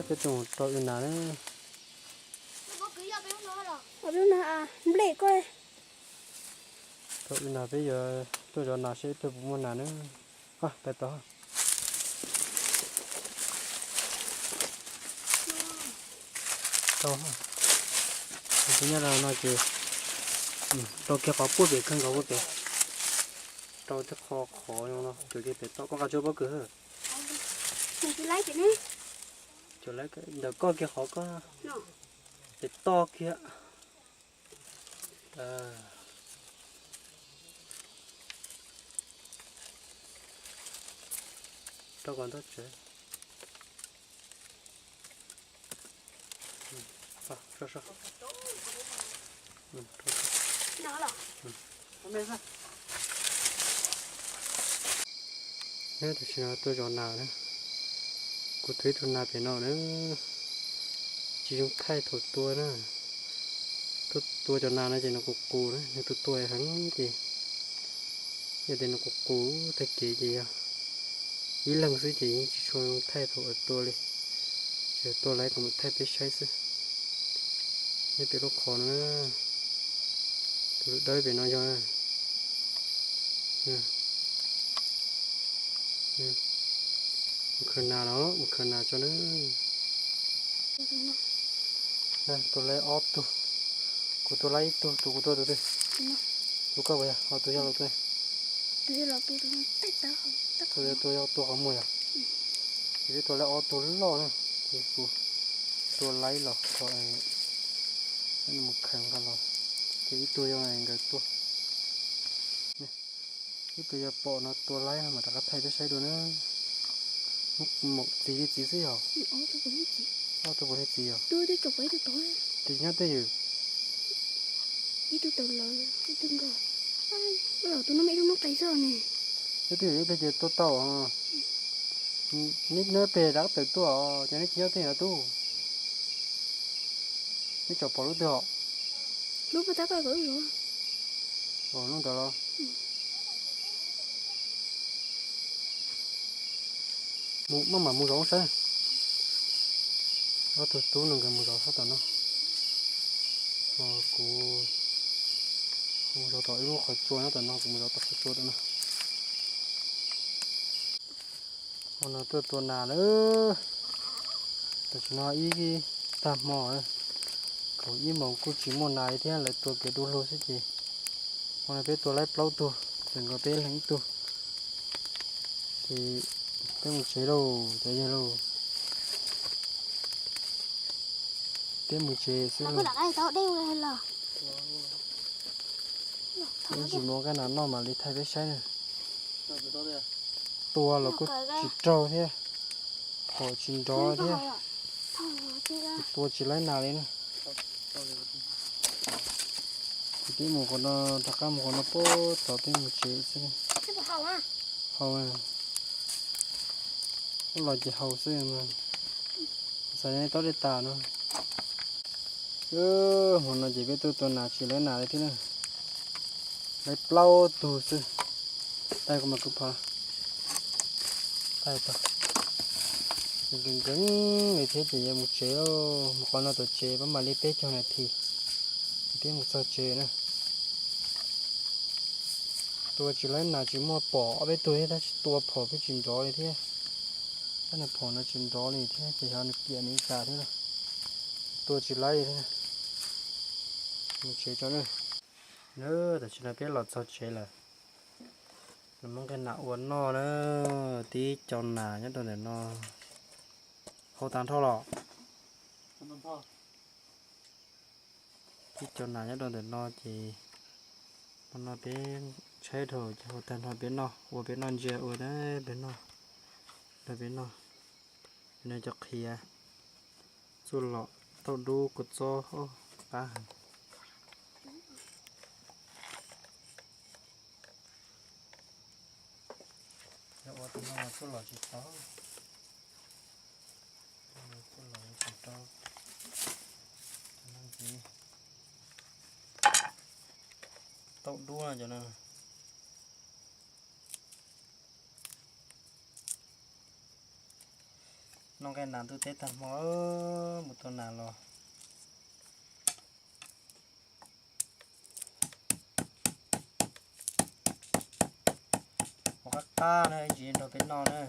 Peb tuaj rau wb nas na. Peb nas, nplej koj. Rau wb nas peb yuav tuaj zov nas seb ib pliag puas muaj nas na. Pais tod. Rau, nyob rau no ces rau kiag qhov puag pem kawg nkaus puag pem. Rau tej qho qhov no cuam kiag pem toj, koj nqa tsuag pob kws. Ntawm koj kiag qhov koj pem toj kiag. Rau kom ntau tsev. Nyob tam sim no tuaj zov nas na. Kuv tus ib tug nas pem no na, tsis zoo thaij thaum tua na. Tuaj tua cov nas no ces nws qus qus na, nws tua tua heev ces yog tias nws qus qus tag kev ces yog ib leeg xwb ces yeej tsis tshua zoo thaij thaum tua li. Tsuas yog tua laiv kuv mam thaij peb saib xwb. Nyob pem lub qhov no na, tus dawb pem no yog mus khaws nas los mus khaws nas tso na. Tua laiv ob tug, kuv tua laiv ib tug, tus kuv tua tus twg? Tus koj puas yog? Ho tus yog los tua, tus yog tua yog tua qhov muag yog. Ces peb tua laiv ob tug loj na, ces kuv tua laiv los kom mus khaws nqa los, ces ib tug yog nkawd tua. Ib tug yog pom no tua laiv no mam rov qab thaij peb saib dua na. Muab maum txi li txiv xwb yog. Ob tug puav leej txiv yog. Tus nyob twj ywm. Ib tug tawm lawm, ib tug nkaus. Tus no mas ib lub noob qes xwb ne. Nyob twj ywm ib pliag ces tua tau. Neb nyob pem rov qab tawm tuaj os, ces neb tsis nyob twj ywm no tub. Neb tsom pom lub twg os? Lub puag ta koj kom wb zov. Lub ntawd los. Maj mam mus zov saib. Ob tug tub no nkawd mus zov sab tom no. Kuv mus zov tom ib lub qhov tsua nyob tom no, kuv mus zov tom qhov tsua tom no. Hmo no tuaj tua nas lawm. Tam sim no ib tag hmo, kaum ib moos kuj tsis muaj nas li thiab, lawv tua kev du lug xwb ces hmo no peb tua laiv plaub tug, tseem nkaus peb leeg ib tug. Ces peb mus tsev lauj cov yawg lauj. Peb mus tsev xwb lauj. Ib ntsis mus nqa nas noj mam li thaij peb saib na. Tua los kuj tsis raug thiab, phom tsis nrov thiab, tua tsis laib nas li na. Ces peb mus qhov no, rov qab mus qhov no puag tod peb mus tsev xwb. Haus, ub los ces haus xwb, xav tob dej tas no. Hmo no ces peb tuaj tua nas tsis laib nas li thiab na. Laib plaub tug xwb. Tais kuv mam kwv phom. Tais tau. Nkees nkees li thiab ces yuav mus tsev lauj. Mus qhov no tom tsev pab mam li peb caug nas this, ces peb mus txog tsev na. Tua tsis laib nas tsis muaj, pom ob peb tug thiab tab sis tua phom pheej tsis nrov li thiab. Tab nws phom no tsis nrov li thiab ces xyov nws piam nws li cas thiab. Tua tsis laib li thiab. Mus tsev tso na. Tam sim no peb los txog tsev lawm. Nws muab nqaij nas ua noj na. Tib co nas nyob rau ntawm no. Hau tag nrho los. Tib co nas nyob rau ntawm no ces hmo no peb tshaib dhau ces hau tag nrho peb noj, ua peb noj ntsia ua peb noj, rau peb noj. Cov no cov qhiav, txuj lom, tauj dub, kua txob, qab heev. Yog ua tus no mas txuj lom tsis tau. Txuj lom tsis tau. Tauj dub cov no. Noj nqaij nas ntuj teb tag hmo, mus tua nas los. Ua qab qab na, ib ntsis nrog peb noj na.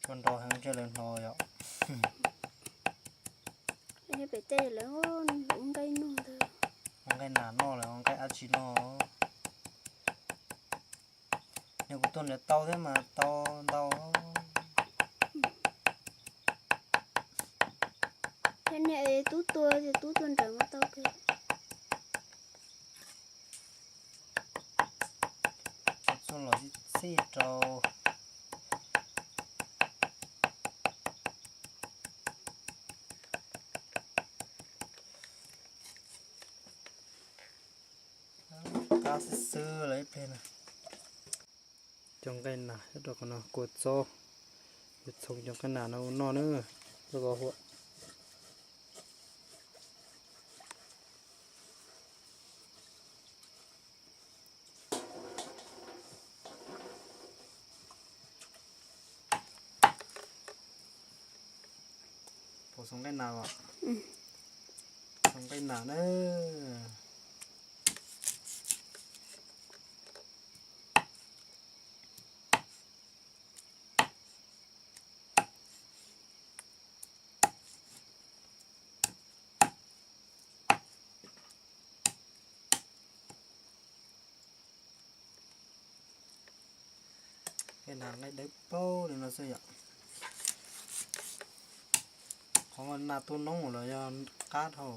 Tsuas nrog heev ntshe lawv hnov yom. Pem tej lawv ua nqaij noj ntag. Ua nqaij nas noj lawm ua nqaij dab tsi noj? Nws kuj tuaj nrad tau thiab mas tau ntau. Thiab niag tub tua ces tub tua nrawm mas tau kawg. Txuj lom txhij txhij rau. Qab xwb xwb lawm ib pliag na. Cov nqaij nas nyob rau qhov no kua txob, yuav txhoov cov nqaij nas no ua noj na. Txoj kos huam. Puas txhoov nqaij nas os? Txhoov nqaij nas na. Nqaij nas nqaij dawb paug li no xwb yom. Qhov nas tuaj noob los yog qab dhau.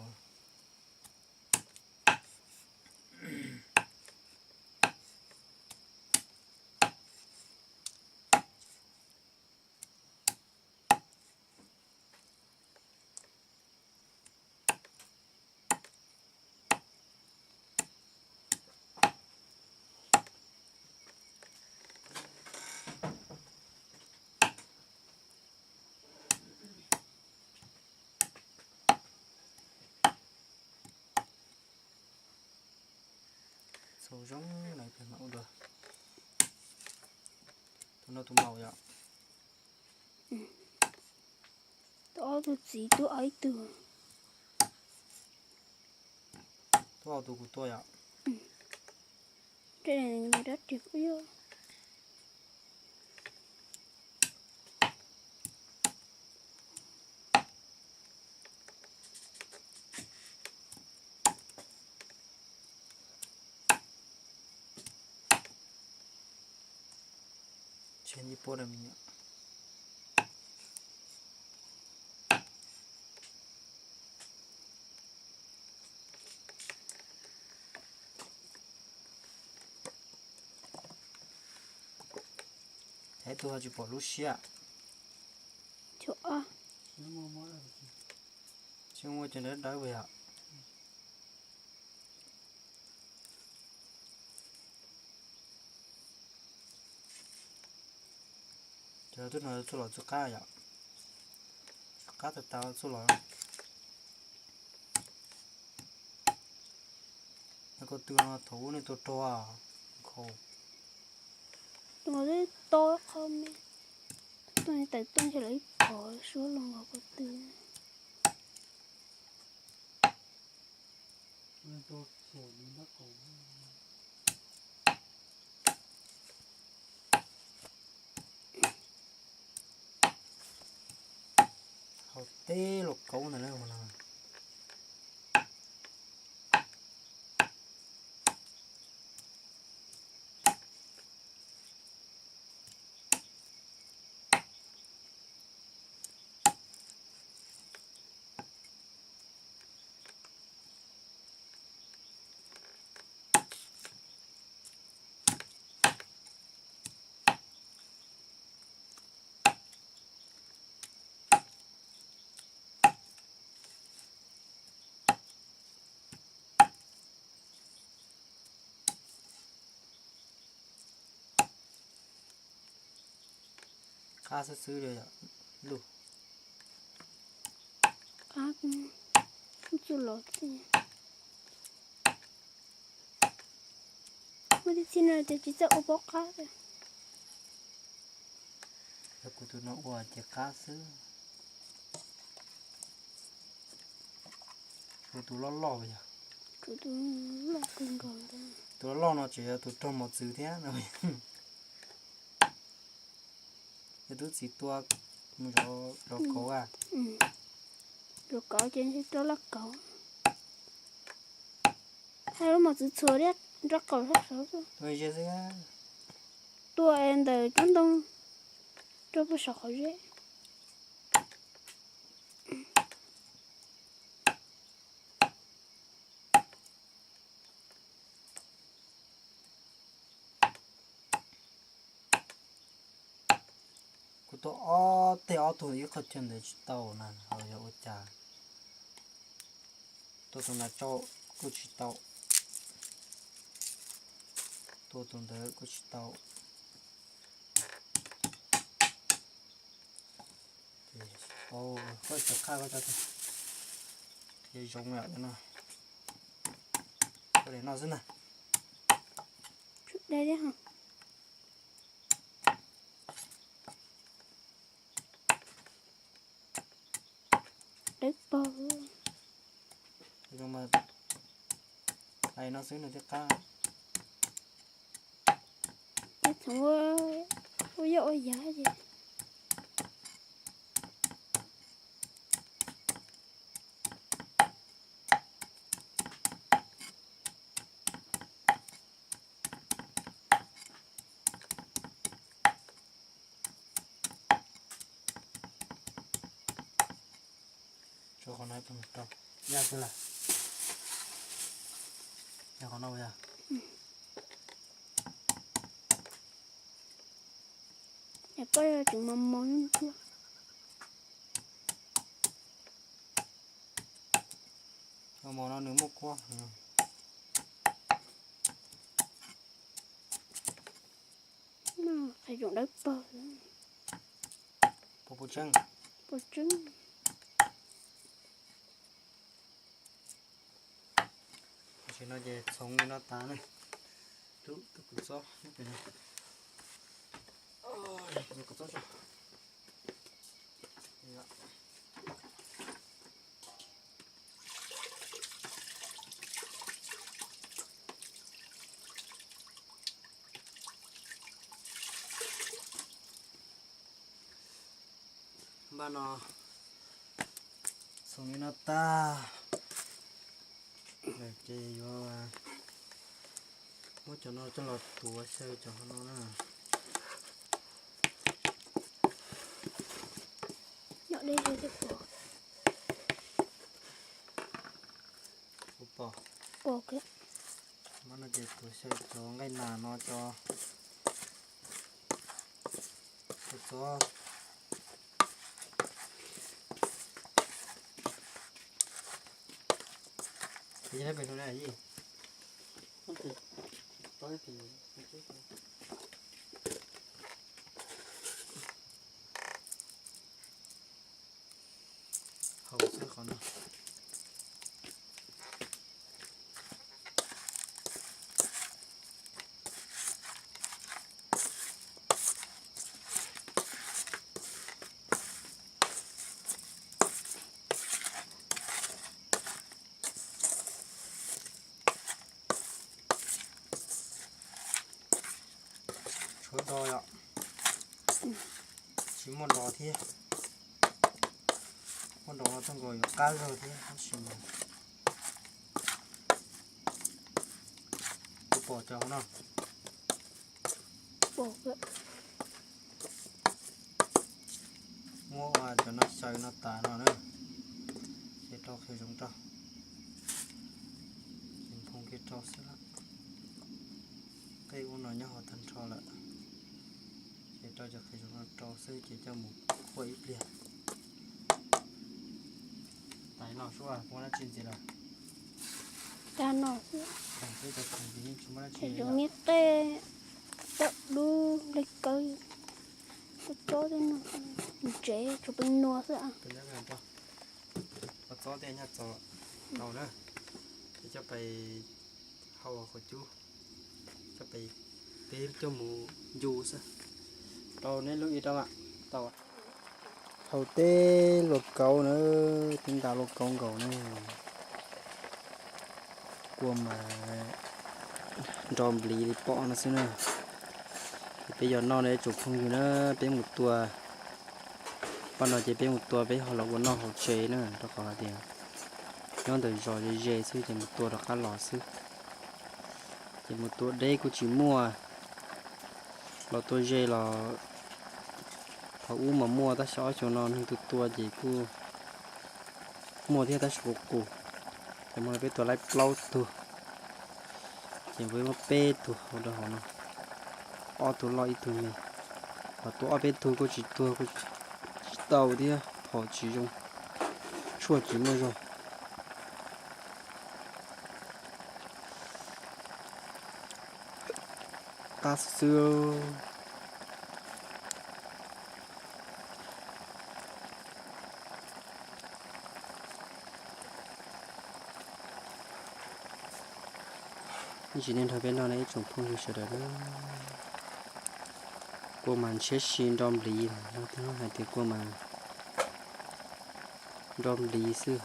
Txaus zoo lawm peb mam ua dua. Tus no tus maum yom. Tus ob tug txiv tub ob ib tug. Tub ob tug kuv tua yom. Dab riam kuj yog. Tseg ib puab rau me nyuam. Ib tug ho tsis pom lub siab. Tsis muaj cov dawb dawb yom. Cov twb no txuj lom txuj qab yom. Txuj qab tas tas txuj lom. Koj tw no thaum ub nej tua rog nkhaus. Tus no twb to qhov me, tus no tawm tuaj ntshe lawv ib phom suab los nkaus ko tw. Haus teb los kauv ntawm lawv no. Qab xwb xwb li yom, luj. Qab txuj los txij. Muaj tib txhij no ces tsis txawj ua pob qab tiag. Yog kuv tus no ua ces qab xwb. Kuv tus loj loj yog. Kuv tus loj kawg nkaus ntag. Tus loj loj no tseem yog tus raug mos txwv thiab no. Yog tub txiv tua mus zov kauv a. Zov kauv ces rau laj kauv. Hais lub mos txwv txhua thiab nroj qaum sab saud xwb. Tua es ntawm tsob ntoo rau puag saum qhov zeb. Kuv tua ob teg ob tug ib qho chaw ntawd tsis tau na, ho yog ua cas? Tua tus na tsau kuj tsis tau, tua tus ntawd kuj tsis tau. Koj tsis qab koj cov qhia zoo yom no. Koj de no xwb na. Dawb paug. Hais no xwb nws thiaj qab. Txhoov ua yoj ua yav ces. Tso qhov no rau, yaj xwb lawm. Yog qhov no yog. Yog koj tseem mos mos ntsuag. Mos mos no nws muaj kuab. Qhov zoo dawb paug. Puas tseeb? Puas tseeb. Tam sim no ces txhoov li no tas ne. Tub, tub kuv txob, tub kuv txob tso. Npaj no txhoov li no tag, ces yuav muab cov no coj los tuav xyaw cov no na. Ua pom. Pom kiag. Muab no ces tuav xyaw cov nqaij nas no tso. Txhoov txhoov. Ces pem no na yij. Hau xwb qhov no. Tshuav dos yom. Tsis muaj dos thiab. Muaj dos no txoj nkaus yuav qab zog thiab tab sis mas kuv pom cov no. Muab ua cov no xyaw no tas no na, ces rau qhwv zoov rau, ces nphoo kiag rau xwb lawm. Qej ub no nyob hauv tag nrho lawm, ces rau cov qhwv zoov no rau xwb ces coj mus kuaj ib pliag. Tas no xwb, muaj dab tsi ntxiv lawm? Tas no xwb. Peb cov khoom ces yeej tsis muaj dab tsi li. Zoo li qej, tauj dub, nqaij kawb. Tsob tsob thiab no, ntsev tsuas pes nua xwb. Tsob tsob tej nyaj txos tau na, es coj pais hau qhov cub, coj pais, peb coj mus ncu xwb. Rau neb lub i rau mam tau. Hau teb luaj kauv na, teb nta luaj kauv nkaus na. Kua mas nro npliv li pom no xwb na. Peb yuav noj na ib tsoom phooj ywg na, peb mus tua. Paj no ces peb mus tua peb ho los ua noj hauv tsev na, rau qhov hais tias nyob ntawm zos ze ze xwb ces mus tua rov qab los xwb. Ces mus tua deb kuj tsis muaj, los tua ze los thaum ub mas muaj tab sis ob xyoos no neeg tu tua ces kuj muaj thiab tab sis qus qus. Ces muaj peb tua laib plaub tug, ces peb muab peb tug hau rau hauv no, ob tug loj ib tug me. Los tua ob peb tug kuj tsis tuag, kuj tsis tau thiab, phom tsis zoo, tshuaj tsis muaj zog. Qab xwb xwb. Ib ntsis nej nrog peb noj na ib tsoom phooj ywg sawv daws na. Kua mas ntshiab si nro npliv, no twb hais tias kua mas nro npliv xwb.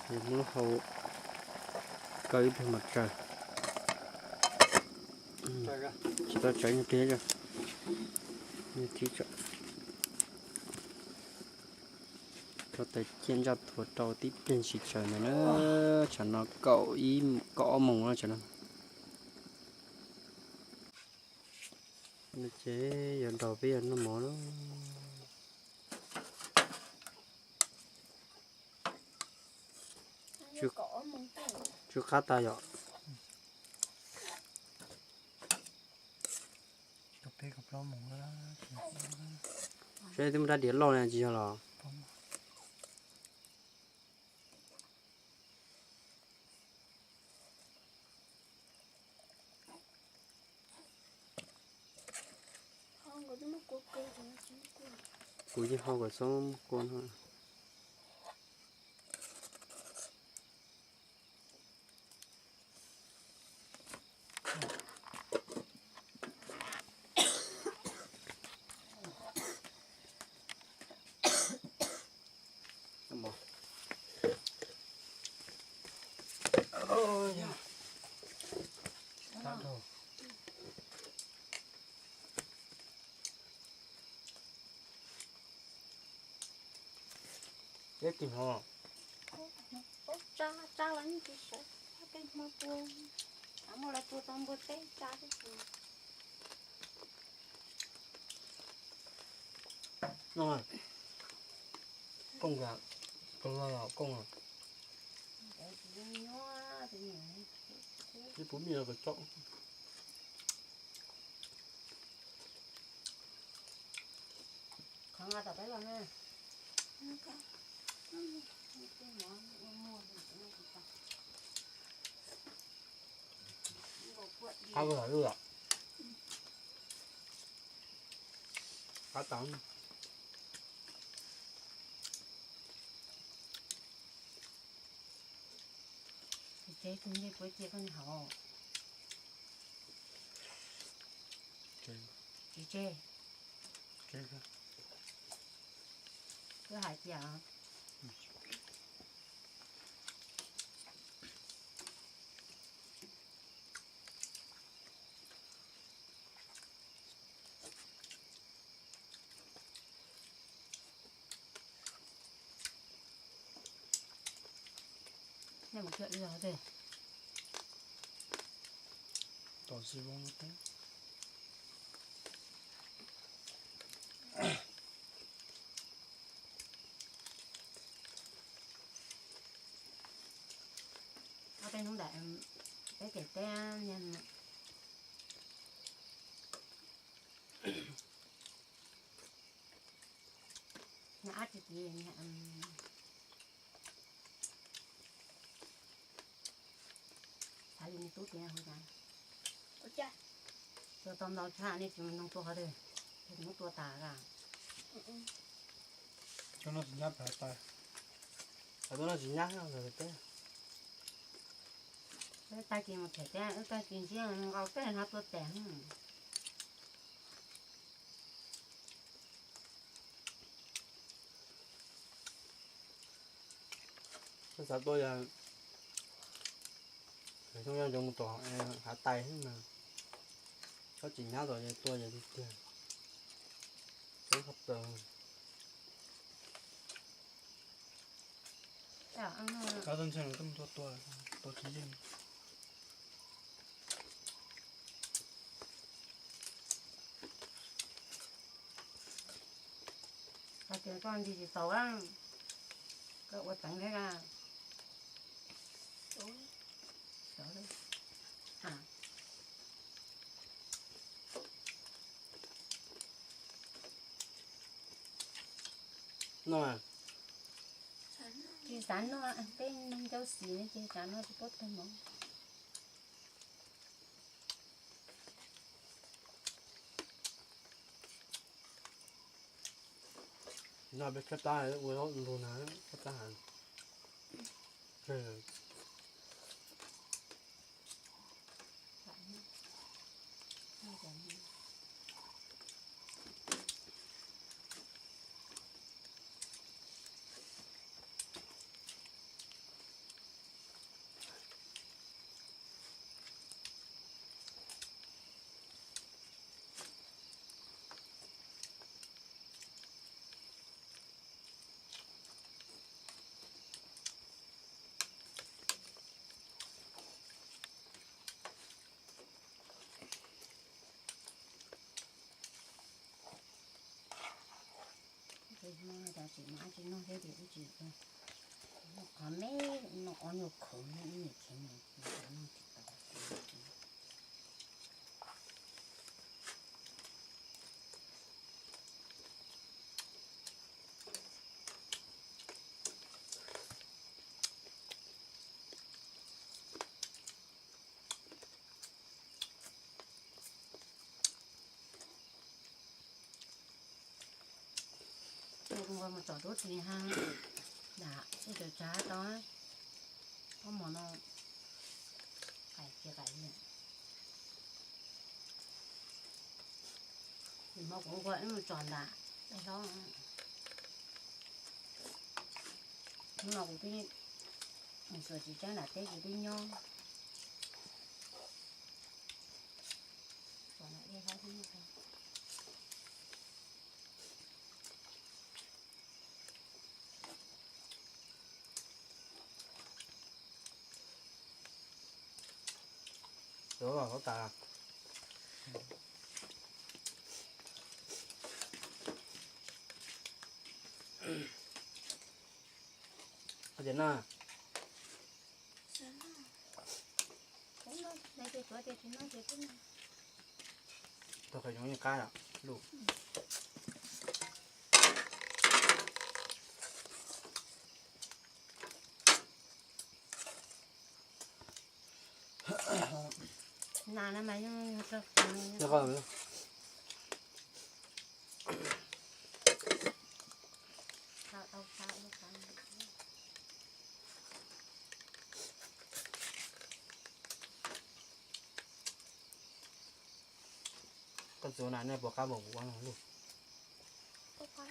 Muab lub hau kaw ib pliag mas raws. Tsis tau tsawv nyuag pliag, rau taws ciaj ntsaj thuav rau tib pliag tsis tsawv ntawd na. Tsam no kaum ib kaum ob moos no tsam no. Ces yog daus peb yog noj mov na. Tsw qab tas yom. Saib twb muaj rab diav loj na tsis yog los. Kuv yeej ho kom txhob muab kua no. Peb tig hmo. Tsa tsa los yeej tsis sawv, peb hmo tua, muaj lawv tua tau npua teb tsa xwb. Koob, koob. Peb puv mij los kom tso. Qhov nqa tom peb los na. Qab lug lawm. Qab tas. Tsis tseg tus ntsej kuv cia koj niag hauv. Tsis tseg. Twb hais tias Nej mus kiag ib los tej. Tom si voo no teb. Ob peb hnub ntawd peb ces teb niag niag ab tsi kiv niag xav li niag tub tiag hu cas. Tua tau ntau tshaj nej tsis mus nug tua qhov twg, muab tua tas a. Tua no tsis nyab, tua no tsis nyab, teb tag kis mus them teb, wb tag kis ntsib nqau tej no tua tes. Xav tua yog xyoo yog mus tom hav tais xwb mas, txhob tsis nyab tom tua yog tiag tiag. Coob tshaj plaws. Cov txog ntshai tua tua tua tsis yeej. Hais tias koj nti tsis tau, koj ua teev thiab a. No, tsis xav noj, peb neeg ncauj xis ne ces xav noj tsis paub tag mov. No peb tsab plab ua lug na, tsab plab heev. Tsis noj thiab ces wb tsis, qhov me no ob nyuag khwv no ib niam khiav mus noj tsis tau. Mus tsom tub ris ha, dam ib tug tsav tau, ob mos no qais tsis qais li. Hnub no kuv nquag ib mus tsom ntag, dej hlob. Hnub no kuv twb mus txuas tsis tseeb nram teb kuv twb nyob. Tsom nram dej hlob twb nyob. Yuav los tau tas. Hais tias na, tau qhov yoov yeej qab lug. Nas no mas yeej yog rau qhov Koj txiv ua nas nej puas qab npaum kuv ua no lug? Kuv pom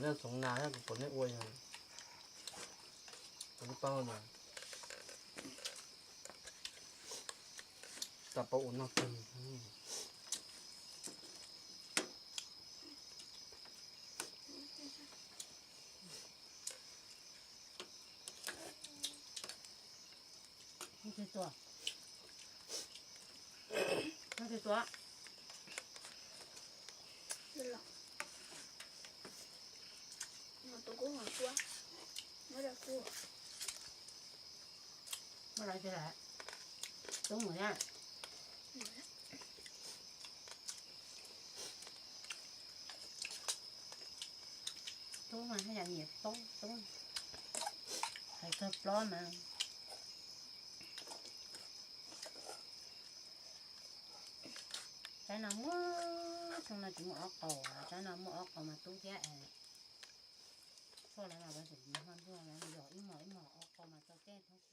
nej txhoov nas, kuv pom nej ua yog, kuv twb paub mas, tau paub ua noj kawg. Tus tua, tus tua. Muab lawv tsis lawm, tub mus na. Tub mas haj yam nyiam paub tub. Txog plaub mas, tsaib no muaj, xyoo no tsis muaj ob qau, tsaib no muaj ob qau mas tub thiab es. Tshuaj lawv mas lawv tseem ho ntxuag lawv yog ib hmos ib hmos ob qau mas tau tej thoob